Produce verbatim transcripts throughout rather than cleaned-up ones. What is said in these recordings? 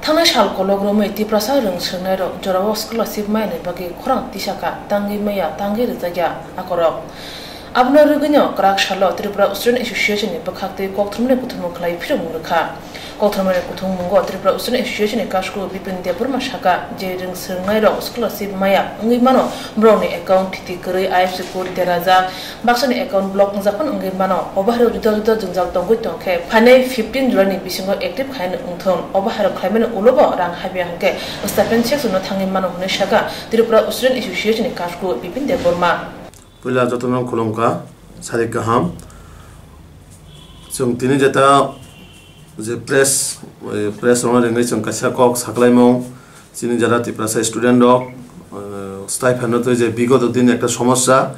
Thangnai sal kolok romwi Tiprasa rwng swrwngnairok jorao scholarship maiya ni bagwi khorang tisaka tangwi maya tangwi rwjakya akorok. Abono rwgwino kwrak salo Tripura Student Association ni bwkhaktwi kokthumni kuthumung khlai phiromung rwkha. Kokthumni kuthummungo Tripura Student Association ni kasku Bipin Debbarma saka je rwng swrwngnairok scholarship maya wngwi mano borokni account thiti kwrwi I F S C code derajak. Baksani account block wngjak phano wngwi mano. Obo hairok juda juda jwngjal tongwi tongkhe, phainai fifteen July ni bisingo active khaina wngthung. Obo hairok khlaimani ulobo rang habya hwnkhe stipend section no thangwi mano hwnwi saka Tripura Student Association ni kasku Bipin Debbarma. Puila jotono khulumkha, sarik kaham. Chwng tini jeta je press, eh, press rokno ringwi chwng kaisa kok saklaimung, chini jeta Tiprasa student rok, eh, stipend no twi je bigoto din ekta somosya.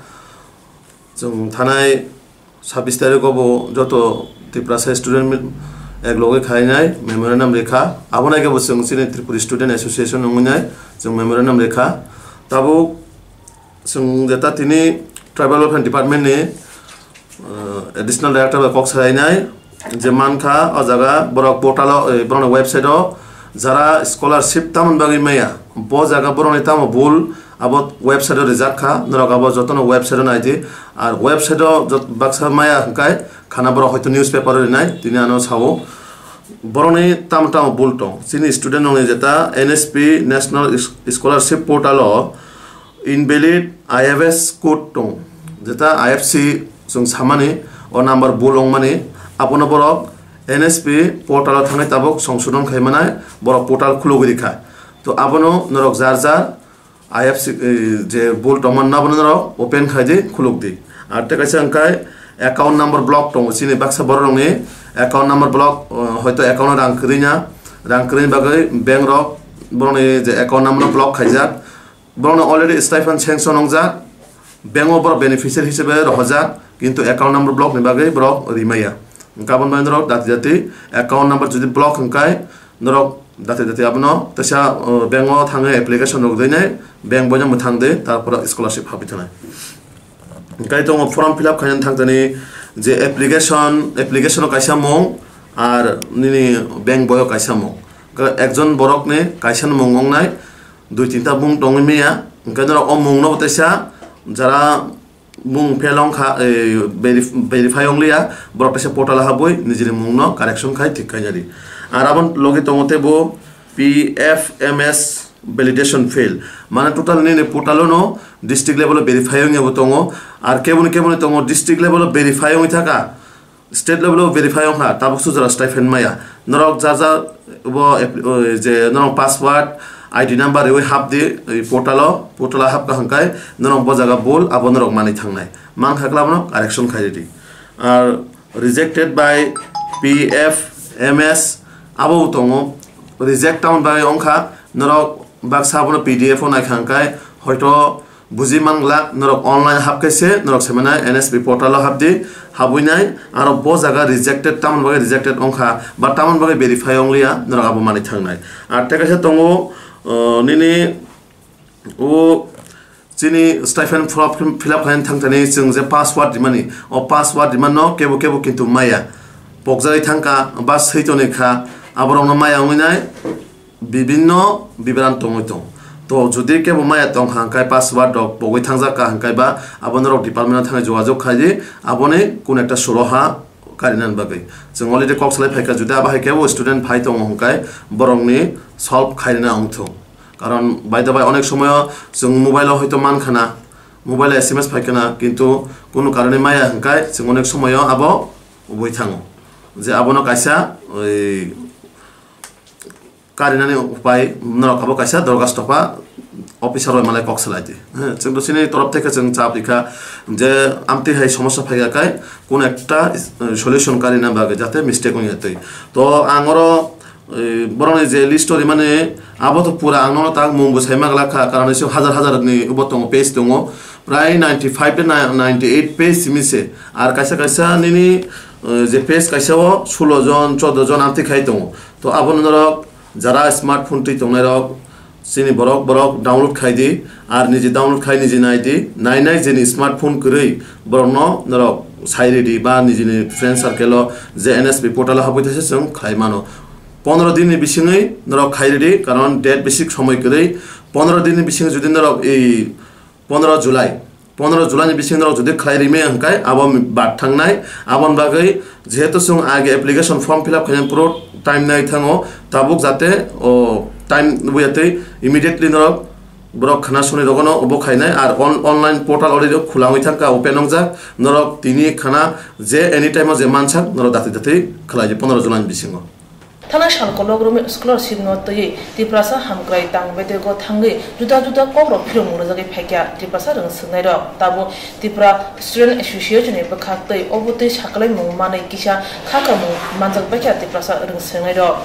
Chwng thanai sabbish tarikh o bo joto Tiprasa student mi-, ek loge khainai memorandum rikha. Abo nai khe bo chwng chini Tripuri Student Association wngwi nai chwng memorandum rikha. Tabuk chwng jeta tini Tribal Welfare Department ni, uh, Additional Director bai kok salainai je mankha o jaga borok portal o, eh, borokni website o jara scholarship tamoni bagwi maya, bo jaga borokni tamo bul, abo website o rijak kha, norok abo jotono website o naidi. Ar website o jot-, baksa maya hwnkhe khana borok hoito newspaper o rinai, tini ano sao borokni tamo tamo bul tong. Chini student rokni jeta N S P National Is-, Scholarship Portal o invalid I F S code tong, jeta I F C chwng samani o number bul wngmani, abono borok N S P portal o thangwi tabuk songsodon khai manai borok portal khulugwi rikha. To abono norok jar jar I F C, eh, je bul tongmani abono norok open khai di, khuluk di. Ar tei kaisa hwnkhe account number block tongo, chini baksa borok rokni account number block, eh, hoito account o rang kwrwi na, rang kwrwini bagwi bank rok borokni je account number block khaijak. Borokno already stipend sanction wngjak, bank o borok beneficiary hisabe rohorjak, kintu account number block ni bagwi borok rimaya. Hwnkhe aboni bagwi norok dati dati account number jodi block hwnkhe norok dati dati abono teisa, uh, bank o thangwi application rok deinai, bank boino mwthang de, tarpore scholarship habwi thanai. Hwnkhe tongo form fill up khainani thangtani je application, application o kaisa mung, ar nini bank boyo kaisa mung. Ekjon borokni kaisa ni mung wngnai, dui tinta mung tongwi maya, hwnkhe norok o mungno bo teisa jara mung fail wngkha, eh, verif-, verify wngliya, borok teisa portal o habwi nijini mungno correction khai thik khaina di. Ar aboni logi tongo teibo P F M S validation fail, mane total nini portal o no district level o verify wngya bo tongo, ar keboni keboni tongo district level o verify wngwi thaka, state level o verify wngkha, tabuk sujara stipend maya. Norok ja ja bo app-, o, je norok password, I D number riwi hap di, oi portal o, portal o hap kaham kai norok bo jaga bul, abo norok manwi thangnai. Mankha kla bono correction khai di. Ar rejected by P F M S abo tongo, reject tamoni bagwi wngkha, norok baksa abono P D F o naikha hwnkhe hoito buji manglak, norok online hap khe se norok se mwnai N S P portal o hap di, habwi nai aro bo jaga rejected, tamoni bagwi rejected wngkha ba tamoni bagwi verify wngliya, norok abo manwi thangnai. Ar tei kaisa tongo, o, nini o chini stipend form fill up khaina thangthani chwng je password rimani, o password rimano kebo kebo kintu maya pokjagwi thangkha ba swi toni kha, aborokno maya wngwi nai. Bibinno bibaran tongwi tong. To jodi kebo maya tongkha hwnkhe password rok pogwi thangjak ka hwnkhe ba abo norok department o thangwi jogajog khai di, aboni kun ekta suroha karinani bagwi. Chwng already kok salai phaikha, jodi abo hai kebo student phai tongo hwnkhe borokni solve khairina wngthung. Karon by the by onek somoyo chwng mobile o hoito mankhana, mobile o S M S phaikhana, kintu kunu karone maya hwnkhe chwng onek somoyo abo ubui thango. Je abono kaisa oi karinani upai norok abo kaisa dorgas tokha officer rok malai kok salai di. He, chwng to chini torop theke chwng cha phi kha je amtwi hai somosya phai kha kai kun ekta, eh, solution karina bagwi jate mistake wngya twi. To ang oro, eh, borokni je list o rimani abo to pura ang nono tak mung bo sai ma glak kha, karon se hajar hajar ni ubo tongo, page tongo, prai ninety five tei ninety eight page simi se. Ar kaisa kaisa nini, eh, je page kaisa o sulo jon, chordo jon amtwi khai tongo. To abono norok jara smartphone twi tongnairok, chini borok, borok download khai di, ar niji download khai, niji nai di, nai nai jeni smartphone kwrwi borokno norok sai ridi ba nijini friend circle o je N S P portal o habwi thaisa chwng khlai mano. Pondro din ni bisingwi norok khai ridi, karon date bisik somoi kwrwi. Pondro din ni bising judi norok ei pondro July, pondro July ni bising norok judi khlai rime hwnkhe abo bad thangnai. Aboni bagwi jehetu chwng age application form fill up khainani puro time nai thango, tabuk jate o time wiyatwi immediately norok borok khana soni rogono obo khainai. Ar on-, online portal already khulangwi thangkha, open wngjak. Norok tini khana je any time o je mansak norok dati dati khlai di pondro July ni bisingo. Thanai sal kolok romwi scholarship no twiwi Tiprasa hamkrai tang bedego thangwi juda juda kokrok philumung rwjagwi phaikha Tiprasa rwngswknairok. Tabuk Tripura Student Association ni bwkhak twi obo twi sakalaimung manwi kisa khakamung manjak baikha Tiprasa rwngswknairok.